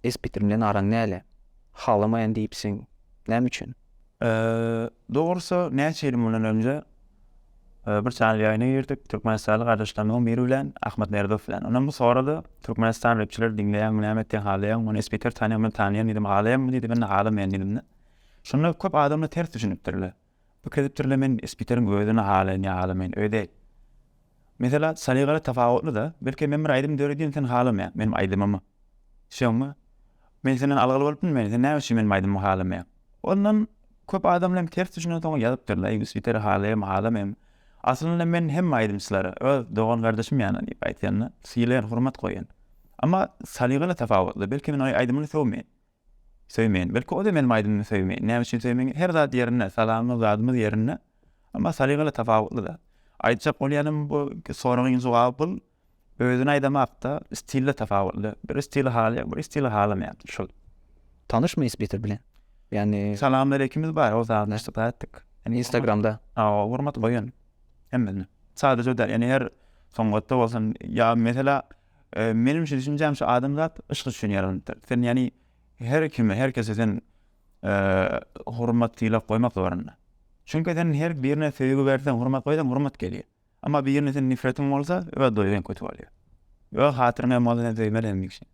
Espeter bilen araň näle? Halamaýan diýipsiň. Näme üçin? Dogrusy näçe ýyl mundan önje bir çaýly ýaýyna girdik. Türkmenistanly gardaşlarymyzyň biri bilen, Ahmet Merdow bilen. Ondan bu sorady, Türkmenistan repçileri diňleýäňmi, näme etýäň, halaýaňmy? Ony Espeter tanaýaňmy? Men tanaýan diýdim. Halaýaňmy diýdi, men-de halamaýan diýdim-de. Şonda köp adamlar ters düşünipdirler. Pikir edipdirler, men Espeteriň özüni halaýan ýa halamaýan, öý däl. Mesela salygaly tapawutly-da, belki men bir aýdym döredýän sen halamaýaň meniň aýdymymy. Düşýäňmi? Men senden algyly bolup bilmeýän, sen näme üçin meniň aýdymymy halamaýaň? Ondan köp adamlar hem ters düşünen soň ýazypdyrlar, eý Isbiteri halaýam, halamaýam. Aslynda men hemme aýdymçylary öz dogan gardaşym ýaly diýip aýtýan-da, sylaýan, hormat goýýan. Emma salygaly tapawutly, belki men onuň aýdymyny söwmeýän. Söýmeýän. Belki o-da meniň aýdymymy söýmeýän. Näme üçin söýmeýän? Her zat ýerinde, salamymyz, zadymyz ýerinde. Emma salygaly tapawutly-da. Aýtjak bolýanym bu soragyň jogaby bul. Özüni aýdamakda stilde tapawutly. Bir stili halaýar, bir stili halamaýar. Şol. Tanyşmy Isbitir bilen? Ýagny. Salamaleýkimiz bar, o zatlaşdyk etdik. Instagramda. Hawa, hormat goýan. Hemmesine. Sadaja däl, ýagny her sungatda bolsun, ýa mesela Meniň şu düşünjäm şu adamzat yşk üçin ýaradylypdyr. Sen ýagny her kime, her kese sen hormat sylag goýmak zorunda. Çünki sen her birine söýgi berseň, hormat goýsaň, hormat gelýär. Emma birine sen nefretiň bolsa, öz duýgyň kötü bolýar. Öz hatyryňa hem bolsa sen söýmeli hemme kişini.